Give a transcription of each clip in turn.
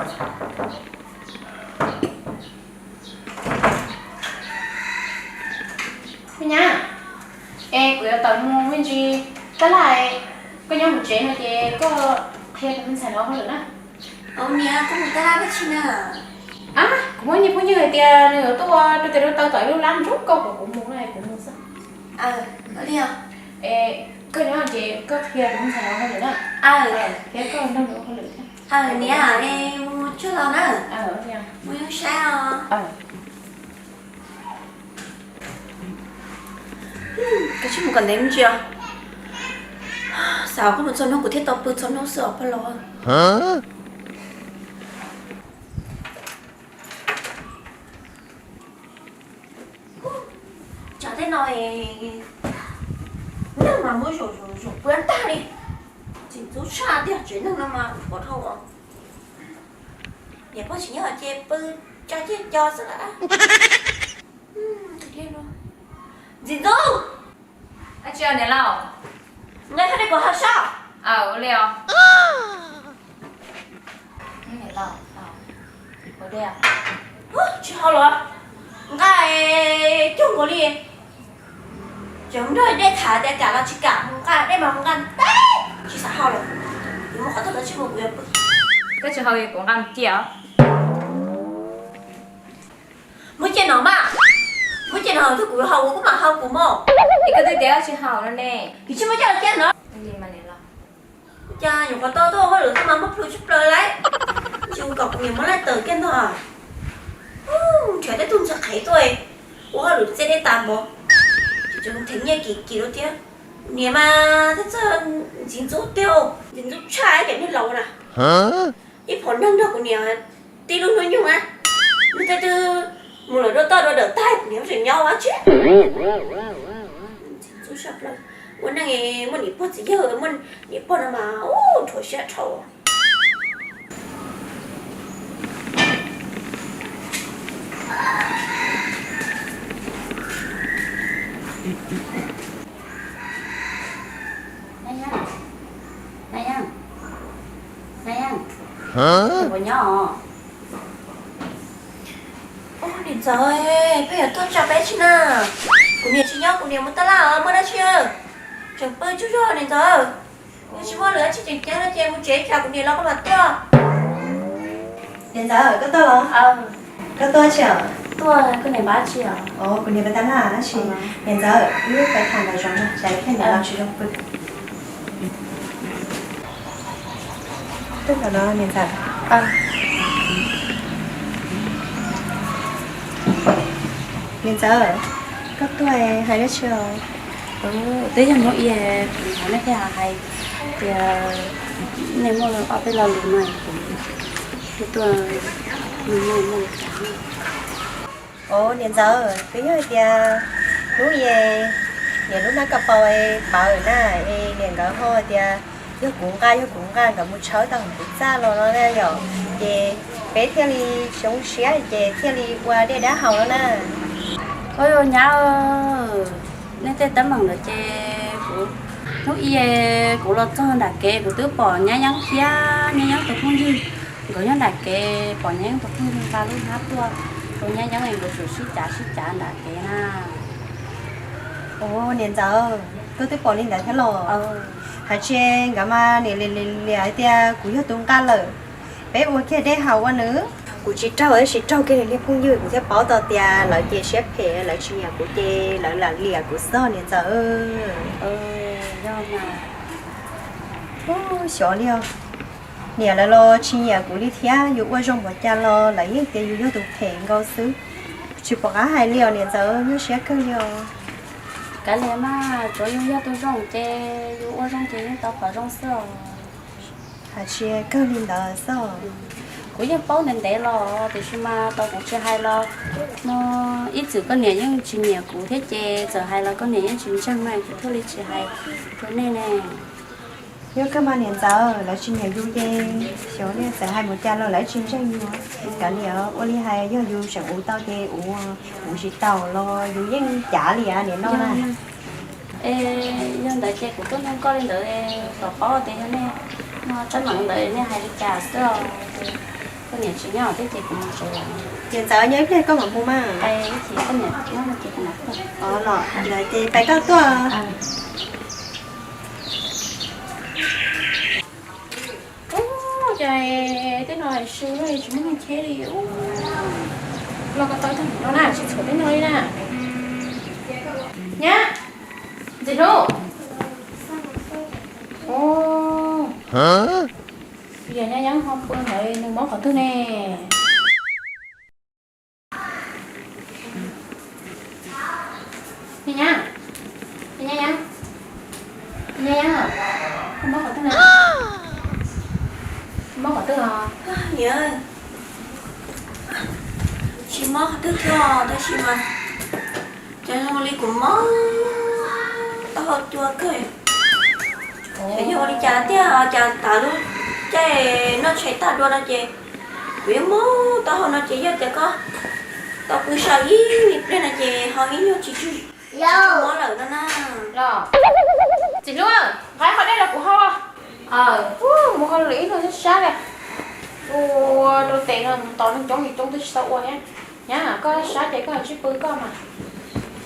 Me nyab, es kuv yuav tawm mus me ntsis tab laj, koj nyob hauv tsev no ces koj qhia tus me ntxhais no hauj lwm na. Au niam, koj mus tab laj dab tsi na? Kuv muaj ib phooj ywg hais tias nws yuav tuaj ua rau tes rau taw tom ib lub lab nrog koj kom kuv mus no kuv mus xwb. Aw, li os. Es koj nyob ces koj qhia tus me ntxhais no hauj lwm na. Aw, thiab koj nrog nws ua hauj lwm thiab. Aw niam, es mus tsuag los na. Mus ib saib os. Koj tsis mus kom ntev me ntsis os. Xav koj mus txog hnub kuv thiaj tau pw txog hnub xwb os pog laus. Tsam tej no neeg mas muab zaum zaum pw tag li. Txiv ntxub tshaj tiag, tsev neeg no mas pov dhau os. Niam pog tsis nyob ces pw tsa ciaj co xwb lawm. Txiv ntxub, niam laus, nqa hau dej kom haus soj. Ua li os. Tsis haus los? Nqa cuag nkaus li. Tseem nrog dej tham tias kam los tsis kam, nqa dej mas nqa teb, tsis xav haus lawm. Yuav mus qhov twg los tsis mus, kuv yuav pw. Koj tsis haus kuv nqa mus cia os. Muab cia no mas, muab cia no, twb kuv haus kuv mam haus kuv mog. Es koj twb tias koj tsis haus no ne. Kuv tsis muab coj los cia no. Cas nyuam qhuav tau tuaj ua hauj lwm tuaj mas muaj plhus tshaj plaws lauj. Tsis ua kom kuv niam muab laij tawm kiag ntag. Nrhiav tej tug ntxhais qhev tuaj ua hauj lwm txiaj dej tas npaum, tseem thev nyiaj kim kim lawm thiab. Niam mas thiaj txawj ntxiv ntxub tiag, ntxiv ntxub tshaj cov niag laus na. Ib phom neeg nrog kuv niam tib lub hnub nyoog na, nws tej twb mus lawm dua toj dua dawm tag, kuv niam tseem nyob ua tsi. Ntxiv ntxub tshaj plaws. Ua neej muaj niam pog txiv yawg, muaj niam pog no mas ua rhuav siab dhau. Na Yeej, na Yeej, na Yeej, puas nyob os? Ub, niam ntxawm, peb yuav tuaj tso peb tsi na. Kuv niam tsis nyob, kuv niam mus taj laj os, muaj dab tsi? Tseem pw tsuj zog niam ntxawm. Yog tsis muaj lwm dab tsi tseem ceeb no ces mus tsev, tsam kuv niam los koj mam tuaj. Niam ntxawm, koj tuaj los? Koj tuaj tsi os? Tuaj, koj niam pab tsi os? Kuv niam pab taj laj tab sis. Niam ntxawm, wb pais tham ntawm zoov no, tsam ib pliag niam los tsis zoo pw. Tuaj ntawm no niam ntxawm. Niam ntxawm, koj tuaj hais dab tsi os? Twb yog hnub i kuv hnov nej thiaj hais tias nej muaj ob peb lo lus no, kuv thiaj tuaj nug nej muaj li cas. Os niam ntxawm, twb yog hais tias hnub i niam lub nab ka paus pawv na, es niam nkawd ho tias yog kuv nqa, yog kuv nqa nkawd mus tshawb tau kuv txaj los no na yom, ces peb thiaj li xyoob siab ces thiaj li ua dej dab haus no na. Ua nyab, nej tej teeb meem ntawd ces kuv, hnub i kuv los txog nram kev kuv twb pom Nyab Yeeb thiab Nyab Yeeb tus phooj ywg, nkawd nyob nram kev, pom Nyab Yeeb tus phooj ywg nqa lub hnab tuaj rau Nyab Yeeb es nkawd tseem sib cav sib cav nram kev na. Os niam ntxawm, koj twb pom li ntawd thiab los? Hais tsis nkawd mas niam liam hais tias kuv yog tus nqa lawm, peb ua kiag dej haus ua nws. Kuv tsis raug, tab sis raug kiag niag phooj ywg, kuv thiaj paub tau tias lawv ces siab phem, lawv tsis nyiam kuv ces lawv lam liam kuv xwb niam ntxawm. Ub, xyov li os. Niam lawv los tsis nyiam kuv li thiab, yus ua zoo npaum cas los lawv yeej tias yus yog tus phem nkaus xwb. Tsis pom qab hais li os niam ntxawm, nyuaj siab kawg li os. Kav liam mas, tsuav yus yog tus zoo ces yus ua zoo ces yeej tau qhov zoo xwb os. Hais tsis kawg li ntawd xwb os. Kuv yeej paub ntev ntev los tiam sis mas tau kuv tsis hais los no, ib txwm koj niam yeej tsis nyiam kuv thiab ces txawm hais los koj niam yeej tsis ntseeg na, kuv thiaj li tsis hais rau nej ne. Nyuaj kawg mas niam ntxawm, lawv tsis nyiam yus ces xyov li, txawm hais npaum cas los lawv tsis ntseeg yus. Kav liam, ua li hais yog yus tseem uv tau ces uv, uv tsis tau los yus yeej cav li niam no na. Es yog ntawd ces kuv tuaj nug koj li ntawd kom paub tias yog nej teeb meem ntawd nej hais li cas xwb os. Koj niam tsis nyob thiab ces kuv mus tsev lawm. Ces Ntxawm nyob ib pliag koj mam mus mas. Ces koj niam nyob no ces kuv mam tuaj. Los ntawd ces pais koj tuaj. Ub, cas tej no su tsis muaj neeg cheb li. Los ko taw tag no na, tsis txhuam tej no li na. Nyab, Ntxim Hlub. Ub, yog Nyab Yeeb ho pw ntawd nws mob qhov twg ne? Nyab, Nyab, Nyab, Nyab, Nyab, koj mob qhov twg na? Mob qhov twg os? Niam, tsis mob qhov twg thiab tab sis mas cov zoo li kuv mob taub hau cua kawg. Xyov yog ua li cas tiag, cas tas lub caij noj tshais tag dua no ces kuv yeej mob taub hau no ces yog tias koj tau pw so ib me pliag no ces ho ib nyuag tsis tshua mob lawm no na. Los, Ntxim Hlub, nqa qhov dej los kuv haus. Mus hauj lwm ib hnub sab sab li. Ua rau tes no mus tos neeg coob li coob twb tsis tau ua thiab. Nyab, koj sab ces koj tsib pw koj mas.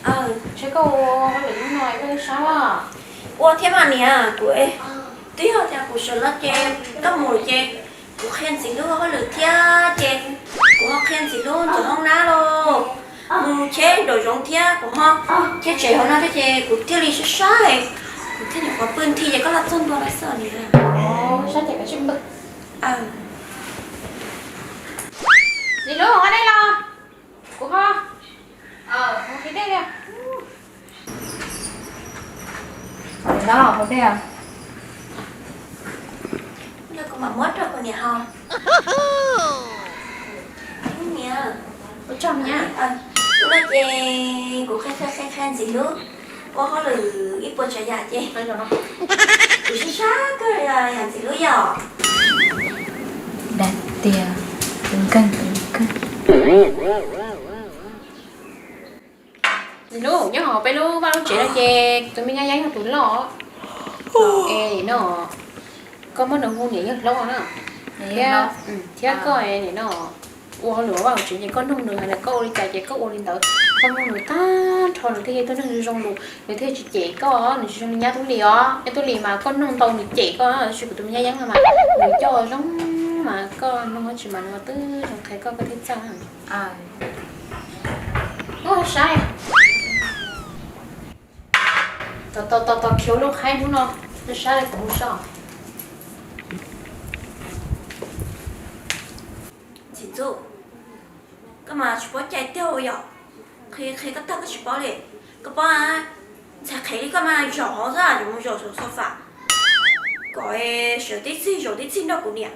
Ntshe koj ua hauj lwm hnub no koj twb sab. Ua thiab mas niam, kuv twb yog tias kuv sawv los ces koj mus ces kuv qhia Ntxim Hlub hauj lwm thiab ces kuv ho qhia Ntxim Hlub ntxuav hoob nab los mus cheb nraum zoov thiab kuv ho cheb tsev hauv no thiab ces kuv thiaj li sab sab, kuv thiaj nyuam qhuav pw nthi ces koj los txog ntua lawm xwb niam. Sab ces koj tsib pw. Ntxim Hlub, hau dej los. Kuv ho mus qhib dej li. Los hau dej os. Kuv mam muab rau kuv niam haus. Niam, ua tsaug niam. Hnub no ces kuv qhia qhia qhia Ntxim Hlub ua hauj lwm ib puas tsav yam ces kuv sib sab kawg yam Ntxim Hlub yom. Dag tiag, tus nkeeg tus nkeeg. Ntxim Hlub, nyob hauv peb lub vaj lub tsev no ces tus me nyab Yeeb yog tus loj. Es no koj muab nws hu niam yawg hlob na. Thiab koj no ua hauj lwm vaj hauv tsev ces koj noog nws hais tias koj ua li cas ces koj ua li ntawd. Koj noog nws tag nrho nws thiaj yog ib tug neeg zoo zoo lus, nws thiaj tsis cem koj, nws tsis zoo li nyab Tub Lis os. Nyab Tub Lis mas koj noog ntau nws cem koj, tab sis kuv tus me nyab Yeeb no mas nws coj zoo mas koj noog dab tsi mas nws twb zoo qhia koj, koj thiaj txawj. Ub, saib. Tos tos tos khiav lub qhaib hnub no, sab li kuv hu so. Ntxim Ntxub, koj mas tsis paub cai tiag yom. Qhia qhia koj tag koj tsis paub li. Koj paub, ntxhais qhev li koj mas zaum hauv xwb, zaum mus zaum saum sofa. Kom sawv tib txhij zaum tib txhij nrog kuv niam.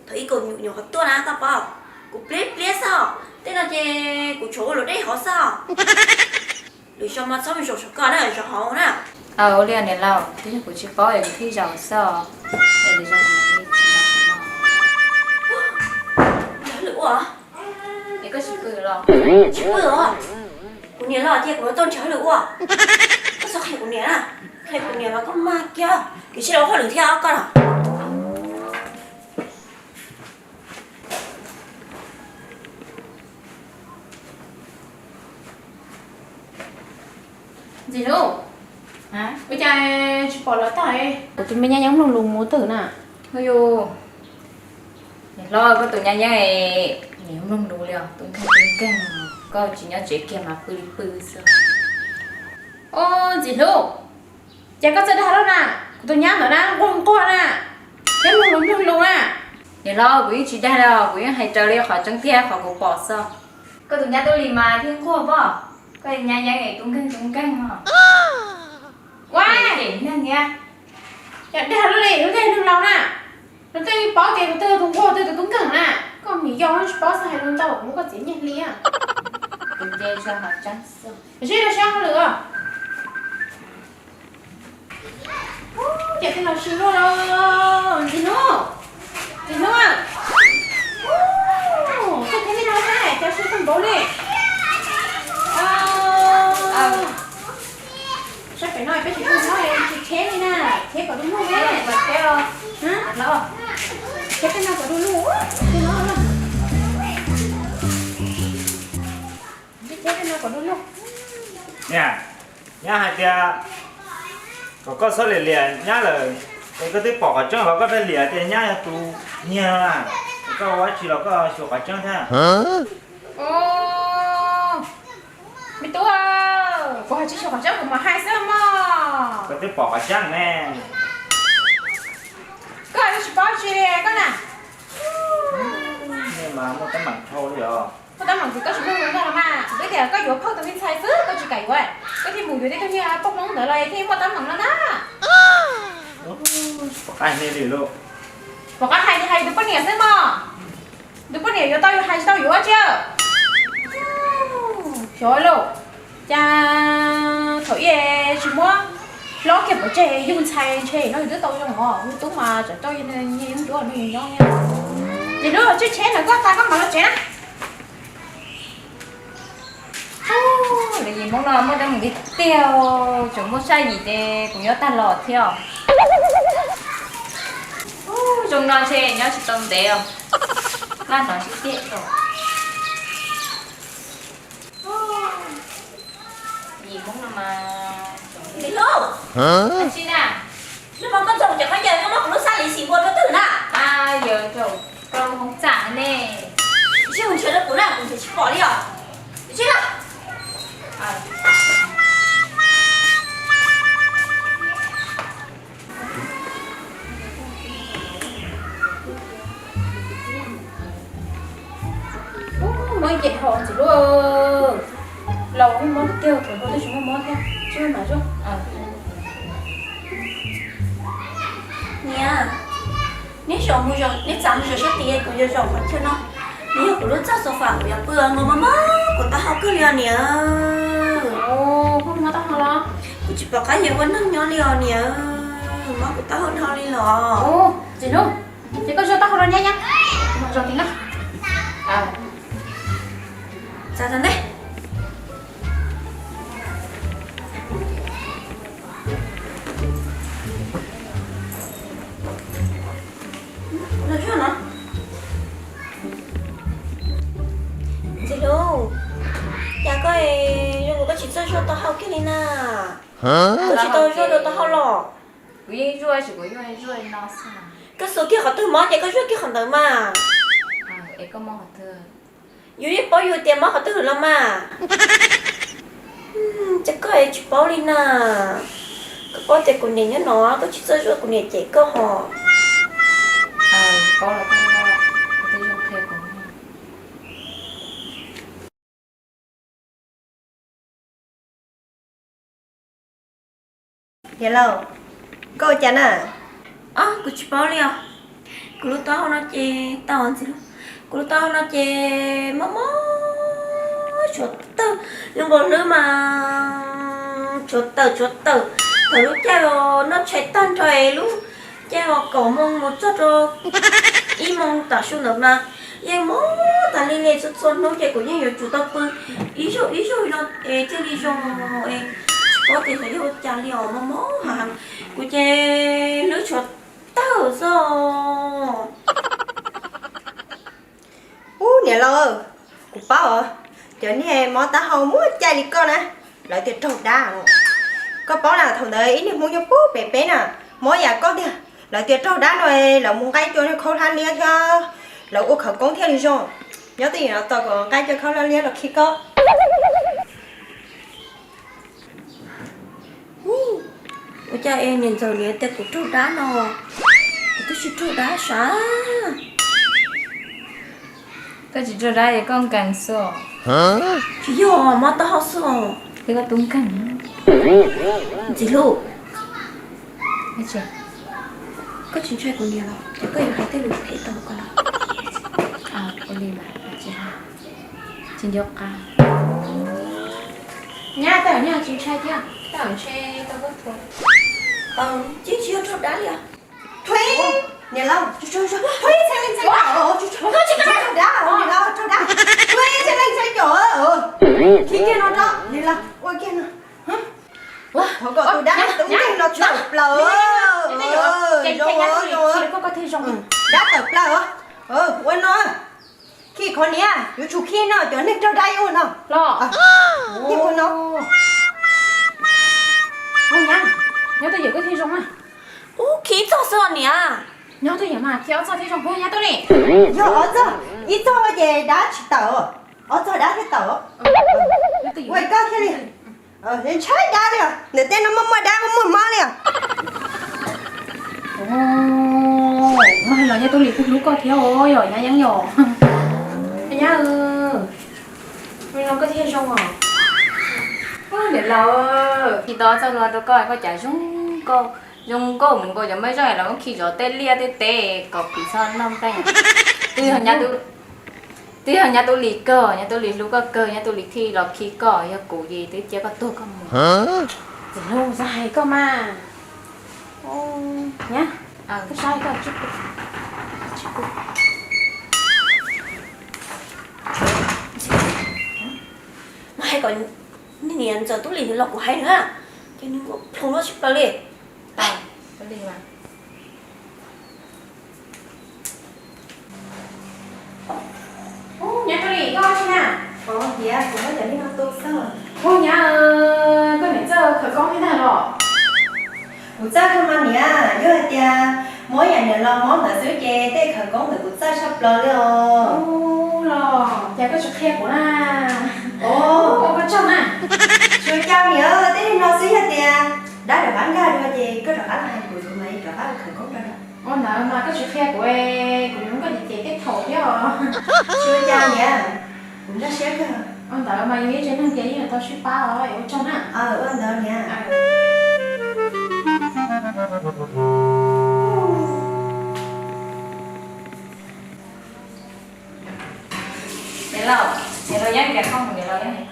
Thaum ub kuv nyuam nyuam qhuav tuaj na koj paub, kuv pliab pliab xwb os. Tej no ces kuv tshuav ua luam dej hov xwb os. Lwm zaus mas txhob mus zaum saum koj na, zaum hauv na. Aw, ua li niam laus, twb yog kuv tsis paub es kuv thiaj zaum xwb os. Es lwm zaus kuv mam li tsis zaum saum no. Nrhiav hauj lwm ua. Es koj tsis pw los? Tsis pw os. Kuv niam los ces kuv yuav tuaj nrhiav hauj lwm ua. Koj txhob qhia kuv niam na. Qhia kuv niam mas koj mag kiag, kuv tsis los ua hauj lwm thiab koj los. Ntxim Hlub, ua cas tsis pom los tag? Kuv tus me nyab Yeeb mloog lus mus twg na? Yus, niam hlob, koj tus nyab Yeeb es nws mloog lus li os, tus nkeeg tus nkeeg, koj tsis nyob tsev kiag mas pw li pw xwb. Ub, Ntxim Hlub, ces koj txawj dag lawm na, kuv tus nyab ntawd na nquag nquag na, thiab mloog lus mloog lus na. Niam hlob, kuv yeej tsis dag li os, kuv yeej hais raws li qhov tseeb thiab qhov kuv pom xwb. Koj tus nyab Tub Lis mas thiaj nquag pob, koj tus nyab Yeeb es tus nkeeg tus nkeeg os. Ua, cem neeg thiab. Yog dag lub li lub tej neeg laus na, lawv twb paub tias tus twg tus nquag twg tus tub nkeeg na. Koj mus yos tsis paub xwb hais lus ntau kuv muab koj txiav nyiaj hli. Kuv nce tso hauv tsev xwb. Sib rau siab hauj lwm os. Ces tej laus sib luaj los Ntxim Hlub, Ntxim Hlub, koj thiab nej no na, cov sib tag npaum li. Saib pem no peb tsis tau nyob tsis cheb li na, cheb kom du lug na. Cheb peb no kom du lug, tus no los Niam, nyab hais tias kom koj txhob liam liam nyab lawm, es koj twb pom qhov tseeb los koj pheej liam tias nyab yog tus nyiag no na. Es koj ua dab tsi los koj xyuas qhov tseeb thiab. Me tub, kuv hais tsis xyuas qhov tseeb kuv mam hais xwb mog. Koj twb pom qhov tseeb ne. Koj hais tsis paub tsi li koj na. Nej mas muaj teeb meem dhau li os. Muaj teeb meem ces koj tsis mloog kuv hais los mas. Twb tias koj yuav phauj tus me ntxhais xwb koj tsis kam yuav, koj thiaj mus yuav tej tug nyiag poj Hmoob ntawd los thiaj muaj teeb meem no na. Pom qab hais li lauj. Pom qab hais li hais tus poj niam xwb mog. Tus poj niam yuav tau yuav hais tsis tau yuav tsi. Xyov lauj, cas thaum ub tsis muab hlob kiag pov tseg yug ntxhais ntshe no twb tau zoo os, yus tub mas tsam tau nyiag yub ncuab no nyob nyob. Ces lub tsheb tsheb ntawd koj tas koj mam los tsev na. Lawv yim Hmoob no muaj teeb meem tiag tiag, tseem muaj sab yim ces kuv nyob tag los thiab. Zoo no ntshe nyob tsis tau ntev os, maj hnov sib tiag tau. Yim Hmoob no mas. Ntxim Hlub, tsis na, nag hmo koj txog kuv cov khaub ncaws koj muab kuv lub xab li xim npua rau twg na? Yog rau rau hoob txaj ne. Tsis mus nrhiav rau kuv na, kuv nrhiav tsis pom li os. Tsis na. Mob ib ce dhau Ntxim Hlub, laus mob tiag tiag, thaum ntawd twb tsis muaj mob thiab, tsis muaj mas zoo. Niam, neb zaum mus zaum, neb txav mus zaum sab tid, kuv yuav zaum qhov chaw no. Nws yog kuv lub txaj sofa kuv yuav pw, mob mob kuv taub hau kawg li os niam. Kuv tsis pom qab yuav ua neeg nyob li os niam, mob kuv taub hau dhau li los. Ntxim Hlub, ces koj zuaj taub hau rau nyab nyab, kuv mam zaum tim no. Txav txav ntej. Ntxim Hlub, cas koj zoo nkaus koj tsis txawj zuaj taub hau kiag li na? Koj tsis tau zuaj dua taub hau los? Kuv yeej zuaj, kuv yeej zuaj no xwb. Koj xuas kiag qhov twg mob ces koj zuaj kiag qhov ntawd mas. Es koj mob qhov twg? Yus yeej paub yus tias mob qhov twg los mas. Ces koj tsis paub li na. Koj paub tias kuv niam nyob no, koj tsis txawj zuaj kuv niam cem koj hos. Niam laus, koj ua cas na? Kuv tsis paub li os. Kuv lub taub hau no ces tau ntxiv, kuv lub taub hau no ces mob mob tshuav tawm, zoo nkaus hlwb mas tshuav tawm tshuav tawm. Thaum lub caij noj tshais tag nrho es lub caij kaum moos mus txog rau ib moos tav su ntawd mas yeej mob tas li li, txhua txhua hnub ces kuv yeej yuav tsum tau pw ib zaug ib zaug no es thiaj li zoo. Tsis paub tias xyov yog ua cas li os, mob mob heev. Kuv ces hlwb tshuav tawm xwb. Ub, niam laus, kuv paub os, cov niag mob taub hau muaj caij li koj na, lawv tias raug dab. Koj paub na, thaum ntawd ib niag Hmoob nyob puag pem peb na, mob yam koj tiag, lawv tias raug dab no, lawv mus nqaij cua khaub hlab liab thiab, lawv ua khawv koob thiaj li zoo. Nyob twj ywm no tos kuv nqaij cua khaub hlab liab los khi koj. Ua cas es niam ntxawm niam tias kuv raug dab no, kuv twb tsis raug dab sav. Koj tsis raug dab es koj nkees xwb. Tsis yog, mob taub hau xwb os. Koj tub nkeeg. Ntxim Hlub, koj tsis ntshai kuv niam los? Ces koj yuav hais tej lus phem tau koj los? Ua li mas tsis nco qab. Nyab, tej zaum nyab tsis ntshai thiab, tej zaum ntshe tau koj thuam. Ces tsis yog raug dab li os. Thuam, niam laus, thuam txhia leej txhia yaum, tsis raug dab, niam laus, raug dab. Thuam txhia leej txhia yaum, khi kiag no rau niam laus ua kiag no. Thov kom tus dab tub nkeeg no tawm plaws. Dab tawm plaws. Ua no. Khi qhov niam, yuav tsum khi no cov neeg raug dab yuav ua no. Los, ua no. Ua nyab, nyob twj ywm koj thiaj zoo na. Ub, khi ib txoj xwb os niam. Nyob twj ywm mas khi ob txoj thiaj zoo. Hu nyab tuaj li. Yog ob txoj, ib txoj ces dab tsis tawm, ob txoj dab thiaj tawm. Ua koj thiaj li. Ntshai dab li os, ntiaj teb no muaj muaj dab muaj muaj mob li os. Ua los nyab Tub Lis kuj hlub koj thiab os, yog nyab yeeb yom. Nyab, ua li no koj thiaj zoo os. Niam laus, khi tau ob txoj hlua rau koj, koj cas zoo nkauj, zoo nkauj npaum nkaus cov maj zeej los muab khi zov tej liaj tej teb kom phim txhob noj nplej. Twb yog nyab Tub Lis kawg, nyab Tub Lis hlub koj kawg, nyab Tub Lis thiaj los khi koj, yog kuv ces twb cia koj tuag koj mus. Txiv Hluas, txhob hais koj mas. Nyab, koj saib koj. Mas hais kom niam ntxawm Tub Lis los kuv hais nws, ces nws muab plhu loj tshaj plaws li. Nyab Tub Lis, koj ua dab tsi na? Ua tias kuv muab cov niag no tu xwb. Ua nyab, koj niam txawj khawv koob thiab ntag los? Kuv txawj kawg mas niam, yog hais tias muab yam niam laus mob ntawd xwb ces tej khawv koob ntawd kuv txawj tshaj plaws li os. Los cas koj tsis qhia kuv na? Ua koj tsaug na. Tsis ua cas niam, tej niag no xwb, yog tias dab rov qab nkag dua ces koj rov qab los hais kuv, kuv mam li rov qab ua khawv koob rau. Ua ntawd mas koj tsis qhia kuv, kuv yuav muab koj cem cem tej thaum thiab os. Tsis ua cas niam, kuv nkag siab kawg. Ua ntawd mas yus ib tsev neeg ces yeej yuav tau sib pab os, ua tsaug na. Ua ntawd niam. Niam laus, niam laus yeej, niam laus yeej.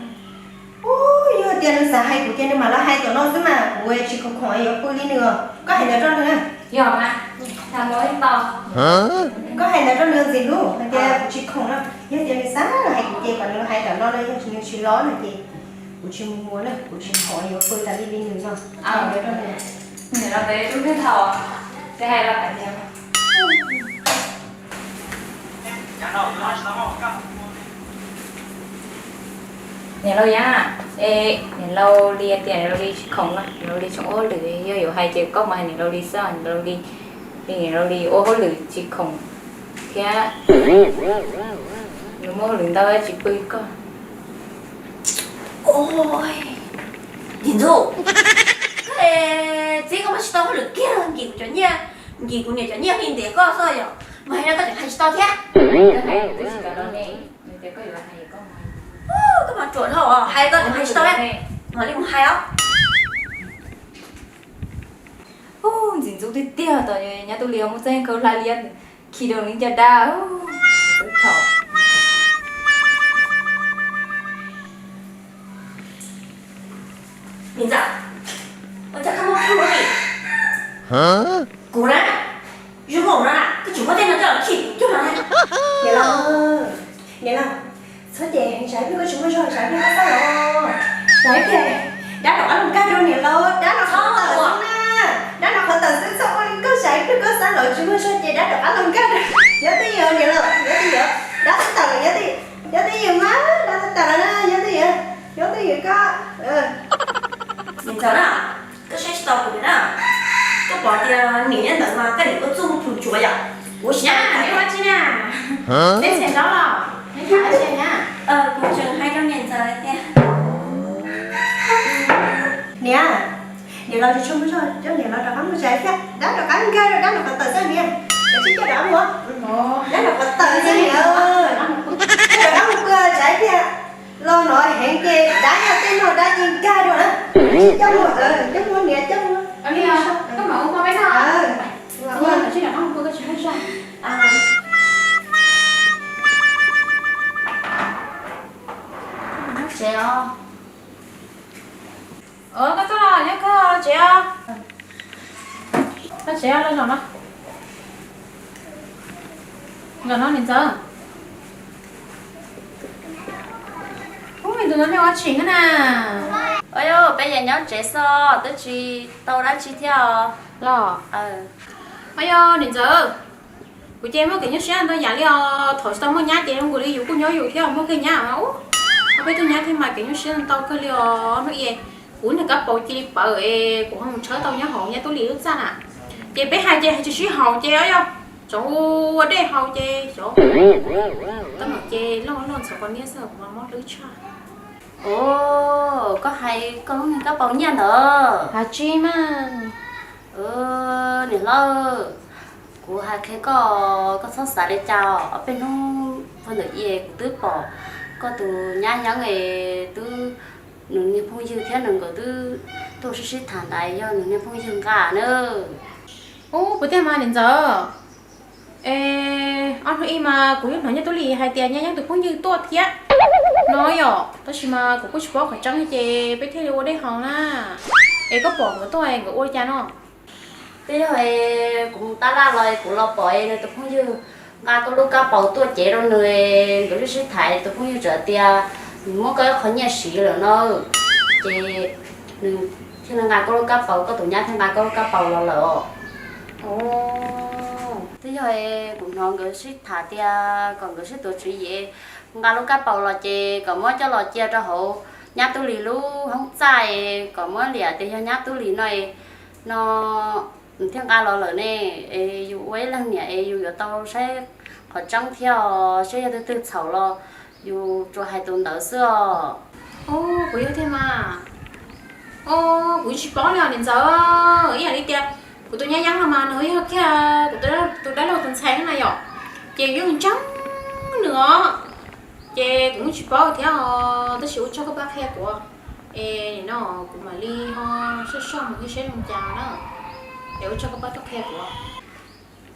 Ub, yog tias nws xav hais kuv ces nws mam los hais tom no xwb mas, kuv tsis khoom khoom yuav pw li nws os. Koj hais ntawd rau nws. Yog mas, tham mus ib tau. Koj hais ntawd rau nws ntxiv hlub hais tias kuv tsis khoom no. Yog tias nws xav los hais kuv ces kom nws los hais tom no na, yog nws tsis los no ces kuv tsis mus muas na, kuv tsis khoom yuav pw tas li li nws no. Hais ntawd rau nws. Niam laus ntawd yog tub twg thaum, ces hais los hais tias Niam laus Yab, es niam laus Lis tias niam laus Lis tsis khoom no, niam laus Lis tseem ua hauj lwm, yog yuav hais ces koj mus hais niam laus Lis xwb, niam laus Lis, niam laus Lis ua hauj lwm tsis khoom thiab, nws muaj hauj lwm ntau tsis pw koj. Ntxim ntxub, koj txiv koj mas tsis tau hauj lwm kiag, nkim kuv cov nyiaj, nkim kuv niam cov nyiaj li ntiav koj xwb yom, mas hais no koj tseem hais tsis tau thiab. Koj mas ruam dhau, hais koj tseem hais tsis tau, mam li mus hais os. Ntxim ntxub tiag tiag, tom nyab Tub Lis muaj txoj kheej khaws hlais liab khi rau nws caj dab. Niam ntxawm, ua cas koj muaj plhu li? Kuv na, zoo nkaus no na, koj tseem muab tej no coj los khi kuv cuag no na. Niam laus, niam laus, txhob ces heev, tsam ib pliag koj tsis muaj zog, tsam ib pliag koj xab los, tsam ib pliag dab rov qab los nkag rau niam laus, dab no qhov tawm xwb na, dab no qhov tawm xwb, txhob ua li koj, tsam ib pliag koj xab los tsis muaj zog ces dab rov qab los nkag rau. Nyob twj ywm niam laus, nyob twj ywm, dab tawm lawm, nyob twj ywm mas, dab tawm lawm na, nyob twj ywm, nyob twj ywm koj. Niam ntxawm na, koj saib tsis tau kuv na, koj pom tias niam nyob ntawd mas koj niam ua txuj plhus tsuav yom, kuv sim na, neb ua dab tsi na, neb txiav zaub los neb tham dab tsi na? Kuv tseem hais rau niam ntxawm tias, niam, niam laus tsis tshua muaj zog, coj niam laus rov qab mus tsev thiab, dab rov qab nkag rau dab no qhov tawm xwb niam, kav tsij coj rov qab mus, dab no qhov tawm xwb niam, coj rov qab mus pw tsev thiab. Los no heev ces dab yog tej no dab yeej nkag dua na. Coj mus, coj mus niam, coj mus. Koj mam ua peb no. Tsev os. Koj tuaj los nyob koj tsev os. Koj tsev os, los zaum no. Zaum no niam ntxawm. Ub, me tus no nej ua tshim na. Ua yog peb yeej nyob tsev xwb, twb tsis tau dab tsi thiab os. Los, ua yog niam ntxawm. Kuv ces muaj kev nyuaj siab ntau yam li os, thaum tsis tau muaj nyab ces zoo nkaus li yus kuj nyob yus thiab muaj kiag nyab ua peb tug nyab thiab mas kev nyuaj siab ntau kawg li os. Hnub i kuv niag kab paus cia li pawv es kuv ho mus tshawb tau nyob hauv nyab tub lis lub txaj na. Ces peb hais ces hais tsis sib haum ces yog tsoom ua dej haus ces xyov, tab mam ces loj loj ntxhov qhov niab xwb kuv mas mob hlwb tshaj. Os, koj hais koj lub niag kab paus nyiaj ntawd. Hais tsis mas. Niam hlob, kuv hais qhia koj, koj txhob xav li cas. Ob peb hnub puag ntawm i kuv twb pom koj tus nyab Yeeb es twb, nws niag phooj ywg thiab nws nkawd twb tuaj sib sib tham ntawd, yog nws niag phooj ywg nqa na. Ub, puas tiag mas niam ntxawm? Es ob hnub ib mas kuv yeej hnov nyab tub lis hais tias nyab Yeeb tus phooj ywg tuaj thiab no yom, tab sis mas kuv kuj tsis paub qhov tseeb ces peb thiaj li ua dej haus na. Es koj pom nkawd tuaj nkawd ua li cas no? Twb yog kuv mus tab laj los kuv los pom nws tus phooj ywg nqa koj lub kab paus tuaj cev rau nws, nkawd sib sib tham, tus phooj ywg txawm tias nws muab koj ib qho nyiaj siv lawm no, ces nws thiaj li nqa koj lub kab paus, koj tus nyab thiaj nqa koj lub kab paus los lawm os. Twb yog kuv hnov nkawd sib tham tias kom nkawd sib tuav tswv yim nqa lub kab paus los ces kom muab coj los cia rau hauv nyab tub lis lub hoob txaj, kom muab liam tias yog nyab tub lis no no, nws thiaj nqa los lawm ne. Es yus ua ib leeg niam es yus yuav tau saib qhov tseeb thiab os, saib yog twg twg txhaum los yus tsuas hais tus ntawd xwb os. Ub, kuv yog thiaj mas. Ub, kuv tsis paub li os niam ntxawm, ib yam li tias kuv tus nyab Yeeb no mas nws yog kiag kuv tus dab laug tus ntxhais na yom, ces yeej ntseeg nws os, ces kuv yeej tsis paub thiab os, tab sis ua tsaug koj pab qhia kuv, es nim no kuv mam li ho soj soj mus ib saib zoo cas na, es ua tsaug koj pab tuaj qhia kuv.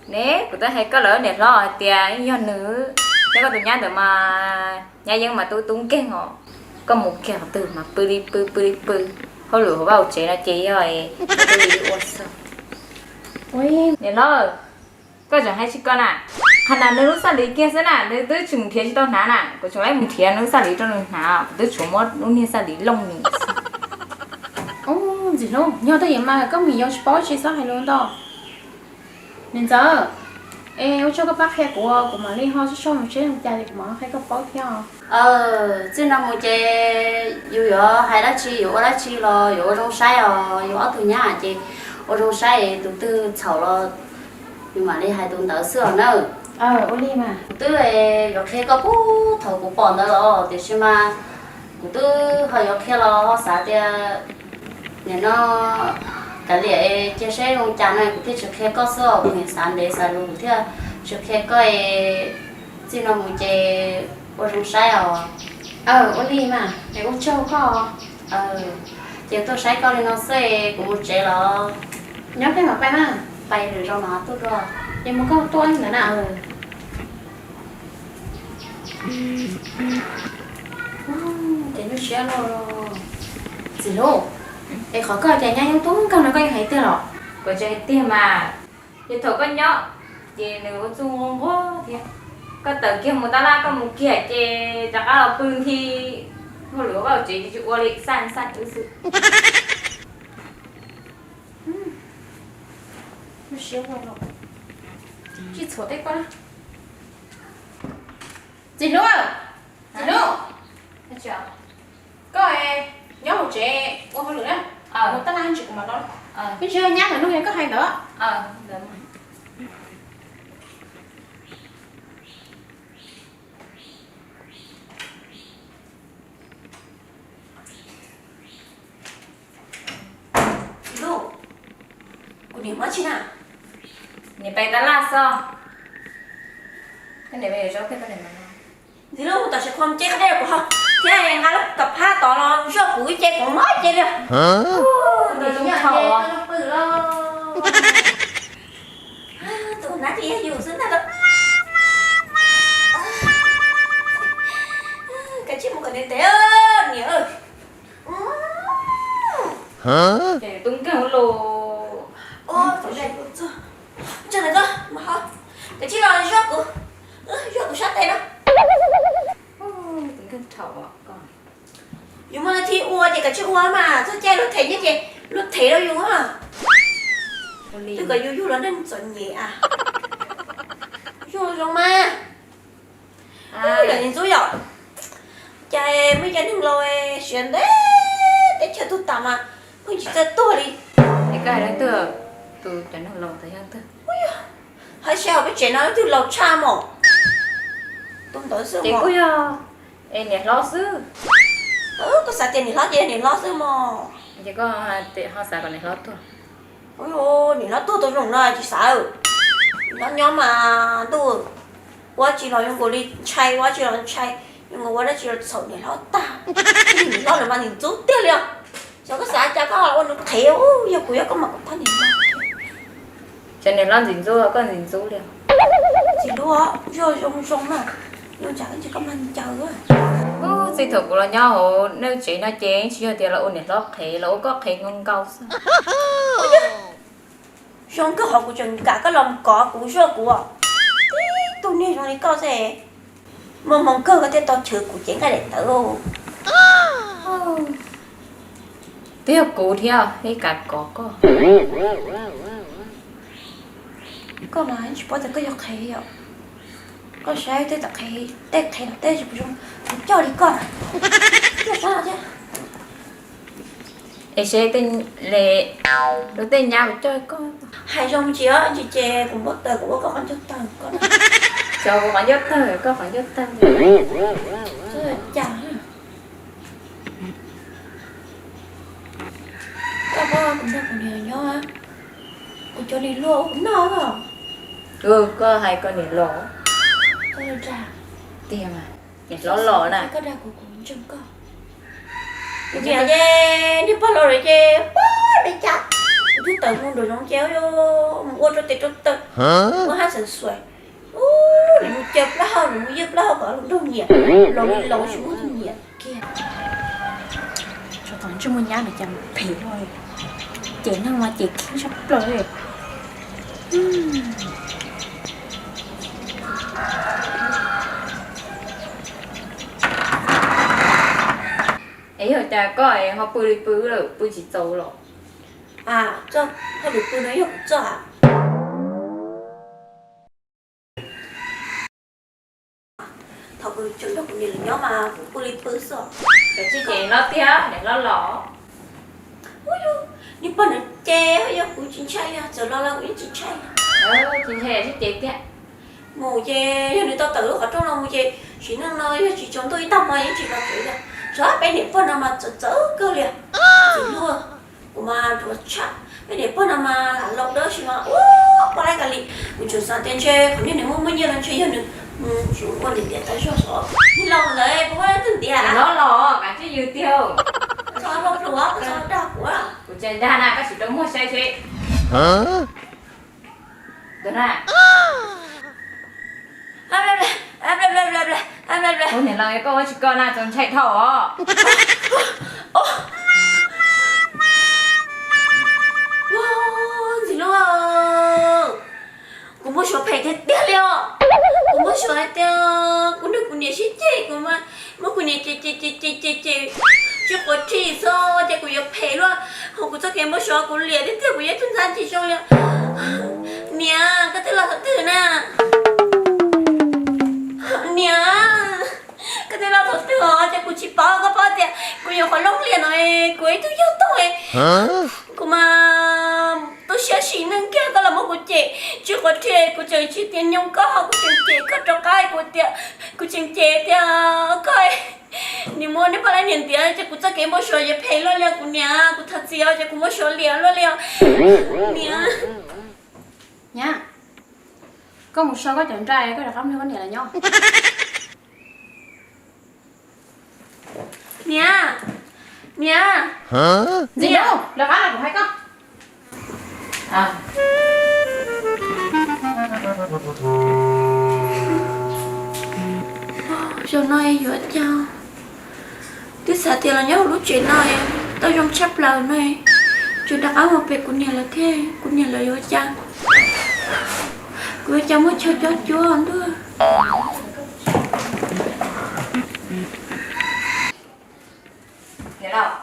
Ne, kuv twb hais koj lawm niam hlob hais tias yeej yog nws, thiab koj tus nyab ntawd mas nyab Yeeb mas tub tub nkeeg os, koj mus kiag qhov twg mas pw li pw pw li pw, hauj lwm hauv vaj hauv tsev no ces yog tub li ua xwb. Niam hlob, koj tseem hais tsis koj na, qhov na nws lub xaj lis kiag xwb na, nws twb tseem nrhiav tsis tau hnav na, kuv tseem lawv mus nrhiav nws lub xaj lis rau nws hnav, kuv twb tshuav muab lub niag xaj lis looj nws xwb. Ub, ntxim hlub, yog twj ywm mas koj mus yos tsis paub tsis txhob hais lus ntau. Niam ntxawm, es ua tsaug koj pab qhia kuv, kuv mam li ho soj soj mus seb zoo cas li kuv mam qhia koj paub thiab os. Txij no mus ces yus yuav hais dab tsi yuav ua dab tsi los yuav ua zoo saib os, yus ob tug nyab ces ua zoo saib tus twg txhaum los yus mam li hais tus ntawd xwb os nawb. Ua li mas. Kuv twb yuav qhia koj puag thaum kuv pom ntawd los tiam sis mas kuv twb ho yuav qhia los ho xav tias nim no kav liam cia seb zoo cas no kuv thiaj tsis qhia koj xwb os, kuv nim xav ntev xav lus kuv thiaj tsis qhia koj. Txij no mus ces ua zoo saib os. Ua li mas, es ua tsaug koj. Ces tuaj saib koj li no xwb, kuv mus tsev los. Nyob peb mam pais na. Pais lwm zaus mam tuaj dua. Ces mus koj tuaj ntawd na. Ces nyuaj siab lauj. Txiv Hlub, es qhov koj tias nyab Yeeb tub nkeeg no koj yeej hais tiag los? Kuv tsis hais tiag mas, ces thaum koj nyob ces nws ua txuj nquag nquag thiab. Koj tawm kiag mus tab laj koj mus kiag ces rov qab los pw nthi, hauj lwm vaj tsev ces tsis ua li, xaj xaj wb xwb. Nyuaj siab ua los tsis txhuam tej koj na. Txiv Hlub, Txiv Hlub, koj nyob hauv tsev ua hauj lwm na. Mus tab laj ib ntsis kuv mam los. Ib ntsis nyab ntawm no yog koj hais ntawd. Txiv Hlub, kuv niam mus dab tsi na? Niam pais tab laj xwb. Koj niam pais yuav zaub thiab koj niam mas no. Txiv Hlub, tam sim kho mus ceb qab dej rau kuv haus thiab nqa lub kab phab tod los zoj kuv ib ce kuv mob ce li. Tus nab ces yog yus xwb ntag lauj. Kav tsij mus kom ntev ntev niam. Ces tus nkeeg los. Tus nkeeg txog, mus ho, kav tsij los zoj kuv, zoj kuv sab tes no. Tus nkeeg thaum yus muaj leej twg ua ces kav tsij ua mas, txoj cai luag them nyob ces luag them rau yus. Twb kom yus yug los neeg txom nyem a. Zoo mas. Yog ntxub yom, cas muaj ib co neeg laus siav ntev teb chaws tuag tas mas pheej tsis txawj tuag li. Es koj hais leej twg, tus cov neeg laus ntawd yog leej twg? Hais seb hauv peb tsev no leej twg laus tshaj mos. Tus ntawd xwb ces kuj yog es niam hlob xwb. Koj xav tias niam hlob ces yog niam hlob xwb mos. Ces koj ho xav kom niam hlob tuag? Niam hlob tuag tau zoo no tsis xav. Niam hlob nyob mas ntuj, ua tsis los zoo nkaus li ntshai, ua tsis los ntshai, zoo nkaus ua dab tsi los txhaum niam hlob tag. Niam hlob lawm mas ntxim ntxub tiag li os. Xyov koj xav cas koj ua nws qhev, yog kuv yog koj mas kuv thab niam hlob. Cov niam hlob ntxim ntxub koj ntxim ntxub li. Txiv hluas, zoj zoo zoo na, zoo tsam ib ntsis koj mag ncaws. Txij thaum kuv los nyob hauv nej tsev no ces tsis yog tias los ua niam hlob qhev, los ua koj qhev nkaus nkaus xwb. Zoo kawg hov kuv tseem kam koj los kov kuv zoj kuv. Tib tug niag zoo li koj xwb, muaj hmoo kawg koj thiaj tau chwv kuv cev nqaij daim tawv. Twb yog kuv thiab ib kav kov koj. Koj mas tsis paub tias koj yog qhev yom. Koj saib tej tawm qhev, tej qhev los tej tsis zoo, kuv coj li koj na. Coj sab no thiab. Es seb tej le, luag tej nyab kuv coj koj. Hais zoo tsis os, tsis ces kuv npau taws kuv ua koj qhov ncauj tawg koj. Xyov kuv qhov ncauj tawg, koj qhov ncauj tawg. Cas koj paub kuv nrog kuv niam nyob, kuv cov niam luag ua kuv noj os. Koj hais koj niam los. Koj dag. Tiag mas, niam hlob los na. Koj dag kuv, kuv ntseeg koj. Kuv niam ces niag pog laus lawm ces pog li cas, kuv twb tawm mus nram zoov ces mus ua rau tes rau taw, ua haj xav xuaim, nws mus caw plaub hau, nws mus ywj plaub hau kom los nrog nyiam, los li los tsis muaj tus nyiam kiag. Tsov tom ntsej muag nyab no cas phem luaj li, ces neeg mas ces khib tshaj plaws li. Es yog cas koj ho pw li pw lawm, pw tsis txaus los? Txoj hauj lwm pw no yog kuv txoj. Thaum kuv tseem nrog kuv niam lawv nyob mas kuv pw li pw xwb. Koj tsis ces hlob tiag, niam hlob los. Ub, niag pog no ces yog kuv tsis ntshai li, txawm los los kuv yeej tsis ntshai. Tsis ntshai tsis ces tiag. Mus ces yog nws tau tawm lub qhov rooj no mus ces sim neej no yog tsis tsaus ntuj ib tag hmo yeej tsis los tsev li. Txhob, peb niam pog no mas txawv txawv kawg li. Txiv hluas, kuv mas ruam tshaj. Peb niam pog no mas lam laus dawb si mas ua poj laib kawg li. Kuv tseem xav tias ntshe qhov niag nws muaj muaj nyiaj no ntshe yog nws mus ua niam ntiav tas zog xwb. Niag laus ntawd puas muaj leej twg ntiav? Niam hlob los, kav tsij yws tiag. Txhob hlob pluav, txhob dag kuv. Kuv tseem dag na, koj sim rau muag saib seb. Tus na. Tus niam laus, yog koj ua tsis koj na txaus ntshai dhau os. Ntxim hlub, kuv muaj suav phem tiag tiag li os. Kuv muaj suav hais tias kuv nrog kuv niam sib ceg, kuv mas muab kuv niam cem cem cem cem cem cem tsis quav rhij xwb ces kuv yuav phem luaj. Hos kuv txoj kev npau suav kuv liam tiag tiag, kuv yeej tub ntxhab tsis zoo li. Niam, koj twb los thaum twg na? Niam, koj twb los thaum twg os? Ces kuv tsis paub, koj paub tias kuv yuav qhov looj liam no, kuv ib tug yog tooj. Kuv mas tu siab sim neej kiag koj los muab kuv cem tsis quav rhij, kuv tseem tsis tiav nyoog koj, kuv tseem cem koj rov qab, kuv tias, kuv tseem cem tias koj, niam muab niag poj laib niam ntiav ces kuv txoj kev npau suav yuav phem luaj li os kuv niam, kuv thov txim os, ces kuv npau suav liam luaj li os. Niam. Nyab, koj mus so koj cov nra, koj rov qab nrog koj niam lawv nyob. Niam, niam. Ntxim hlub, lawv qab los kuv hais koj. Zaum no yuav cas, twb xav tias los nyob hauv lub tsev no tau zoo tshaj plaws no, tseem rov qab mus pem kuv niam lawv thiab, kuv niam lawv yuav cas, kuv yuav cas muaj chaw cob cuab ntuj. Niam laus,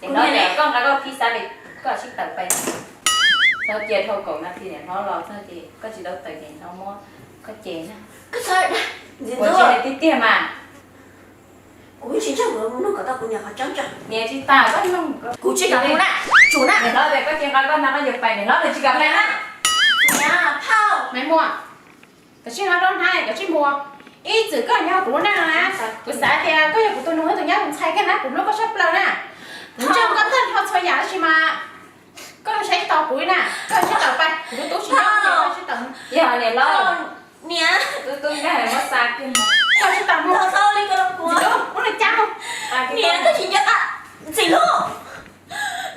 niam hlob, koj nqa koj phij xab li, koj sib tawm pais. Txhob cia dhau kaum nas this niam hlob los txog ces koj tsis tau tawm ces niam hlob muab koj Ces ua tsis hais tiag tiag mas. Kuv tsis ntshaw, kuv nug kom tau kuv niam qhov tseeb tso. Niam tsis tas koj nug. Kuv tsis kam mus na, tsum na. Niam hlob tias koj tsis nqa koj hnab koj yuav pais, niam hlob nws tsis kam pais na. Niam, phauj, Maiv Muas, koj tsis nqa koj hnab, koj tsis mus. Ib txwm koj nyob kuv lub neej no na, kuv xav tias koj yog kuv tus nus thiab tus nyab tus ntxhais kiag na, kuv hlub koj tshaj plaws na. Kuv ntshaw koj tag nrho txhua yam tab sis mas koj saib tsis taus kuv li na, koj tsis tau pais, kuv tus tub tsis nyob, koj tsis tau. Yog niam hlob, niam, tus tub nkag muab xa kiag, koj tsis tau mus. Ntxim Lub, muab nws cab mus. Niam, koj tsis nco qab, Ntxim Lub,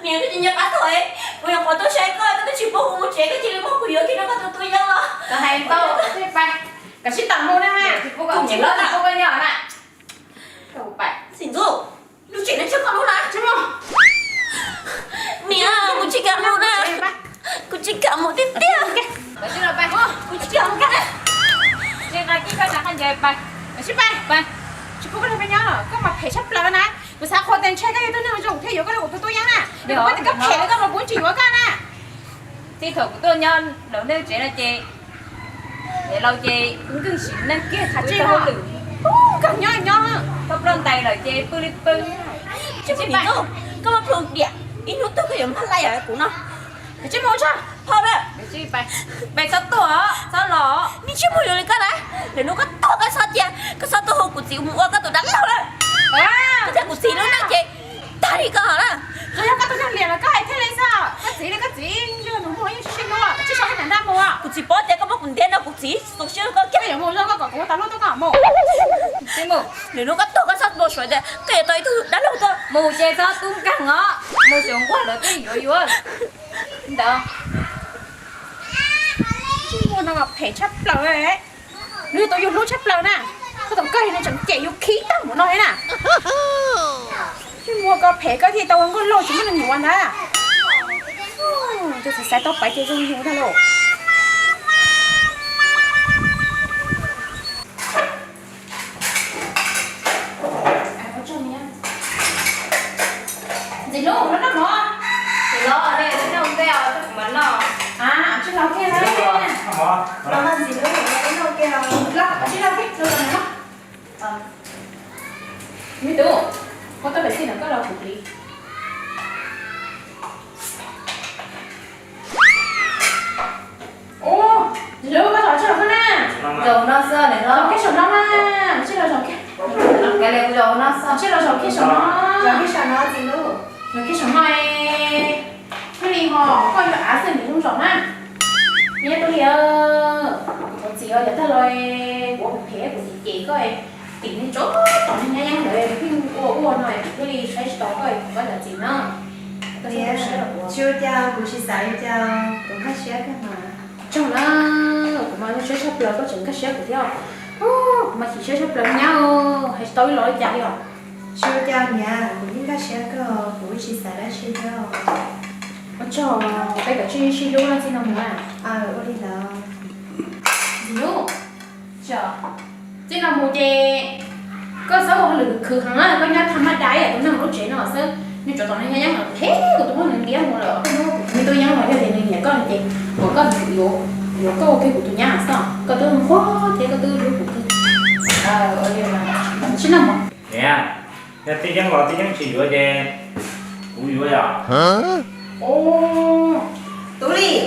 niam, koj tsis nco qab thaum kuv nyuam qhuav tuaj saib koj, koj twb tsis pub kuv mus tsev, koj cia li muab kuv yuav kiag rau koj tus tub yeeb los. Koj hais tau, koj tsis pais, koj tsis tau mus na. Kuv tsis pub koj nyob na. Ntxim Ntxuj, lub tsev no tsis yog koj lub na. Niam, kuv tsis kam mus na. Kuv tsis kam mus tiag tiag. Kuv tsis kam mus. Tsis nqa kiag koj cov khaub ncaws pais. Tsis pais, pais. Tsis pub koj nrog peb nyob, koj mas phem tshaj plaws na. Kuv xav qhuas tes ntshe koj yog tug neeg zoo thiaj yuav koj los ua kuv tus tub yeeb na. Yog koj phem li koj mas kuv tsis yuav koj na. Txij thaum kuv tuaj nyob lawv neej tsev no ces niam laus ces nkeeg sim neej kiag tsis tau hauj lwm, nkag nyob nyob, koj ploj ntais lawm ces pw li pw. Koj mas plhu diam, ib hnub twg koj yuav maj laj yam kuv no. Koj tsis mus tso, phauj na. Peb txhob tuaj, txhob los, nej tsis mus yuav li koj na. Lwm hnub koj tuag koj txhob cia, koj txhob tuaj hu kuv txiv mus ua koj tus dab laug na. Koj thiab kuv txiv lub neej ces tag li koj na. Tsuas yog koj tus neeg liam los koj hais thiaj li xwb, koj txiv li koj txiv ntsej muag yeej tsis sib hlub, koj tsis so koj cov ntaj mus. Kuv txiv paub tias koj muab kuv ntiab no kuv txiv tu siab rau koj kiag. Koj yuav mus zoo koj kom kuv ua tau hlub tau koj mus. Tsis mus. Lwm hnub koj tuag koj txhob mus suav tias koj yuav tau ib tug dab laug tuaj. Mus ces txhob tub nkeeg os, mus xyov nquag lawv twb yuav yuav. Ntawd. Ntsej muag no phem tshaj plaws li. Nws tus yus hlub tshaj plaws na, koj tus kawg no tseem cem yus khib tag mus no li na. Ntsej muag koj phem koj thiaj tau ua nkauj laug tsis muaj neeg yuav ntag. Ces xav xav tau paiv ces zoo yus tag lauj. Ntxim Lub, los noj mov. Tsis los, nej tsis noj ntej os, kuv mam noj. Tsis los kiag na. Los noj Ntxim Lub, los noj kiag os. Los, tsis los kiag, los noj. Me tub, koj tuaj pem xij no koj los kuv pliv. Ub, Ntxim Lub, koj zaum tsis los koj na. Zaum no xwb, zaum kiag saum no na. Tsis los zaum kiag. Kav liam, kuv zaum no xwb. Tsis los zaum kiag saum no. Zaum kiag saum no Ntxim Lub. Zaum kiag saum no es thiaj li ho koj yuav av xwb nws zoo zaum na. Nyob tus li, kuv thov txim os, yav tag los kuv ua kuv phem kuv txiv cem koj, tim neeg tso tom neeg nyab yeeb ntawd pheej ua ua no kuv thiaj li saib tsis taus koj, thov koj zam txim na. Tsis ua cas, kuv tsis xav li cas, kuv nkag siab kawg mas. Tsaug na, kuv mas zoo siab tshaj plaws koj tseem nkag siab kuv thiab. Kuv mas chim siab tshaj plaws nyab, hais tsis tau ib los li cas li os. Tsis ua cas niam, kuv yeej nkag siab kawg, kuv tsis xav dab tsi thiab. Ua tsaug, peb kav tsij sib hlub txij no mus na. Ua li ntawd. Ntxim Lub, txij no mus ces koj txhob ua hauj lwm khwv heev na, koj nyob thaj maj dai tus neeg lub tsev no xwb. Nws tsov tom neeg nyab yeeb los phem, kuv tus muab nws ntiab mus lawm, koj hnub kuv tus me tub yeeb los yog tias nws nyiam koj ces kom koj yuav, yuav koj ua kiag kuv tus nyab xwb, koj twb nquag thiab koj twb hlub kuv kawg. Sib noj mov. Niam, yog tij yeeb los tij yeeb tsis yuav ces kuv yuav yom. Ub, Tub Lis,